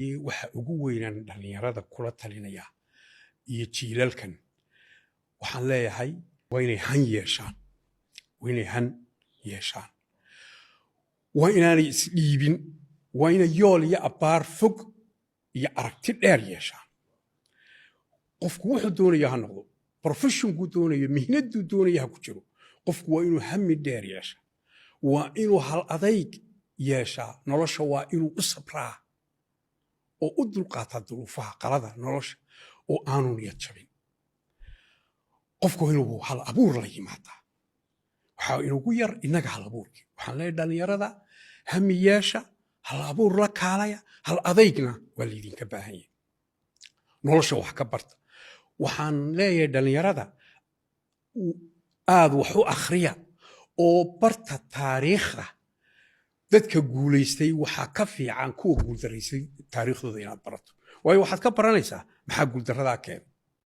Waxa ugu weynaan dhallinyarada kula talinaya iyo jiilalkan waxaan leeyahay, waa inay han yeeshaan, waa inay han yeeshaan, waa inaanay isdhiibin, waa inay yool iyo abbaar fog iyo aragti dheer yeeshaan. Qofku wuxuu doonaya ha noqdo, professionkuu doonayo, mihnaduu doonaya ha ku jiro, qofku waa inuu hami dheer yeeshaa, waa inuu hal adayg yeeshaa nolosha, waa inuu u sabraa oo u dulqaataa duruufaha qalada nolosha oo aanu niyad jabin. Qofku waa inuu hal abuur la yimaadaa. Waxaa inugu yar innaga hal abuurkii. Waxaan leeyahay dhallinyarada, hami yeesha, hal abuur la kaalaya, hal adaygna waa laydinka baahan yahay. Nolosha wax ka barta. Waxaan leeyahay dhallinyarada, aad wax u akhriya oo barta taariikhda dadka guulaystay. Waxaa ka fiican kuwa guuldaraystay taariikhdooda inaad barato, waayo waxaad ka baranaysaa maxaa guuldaradaa keenay.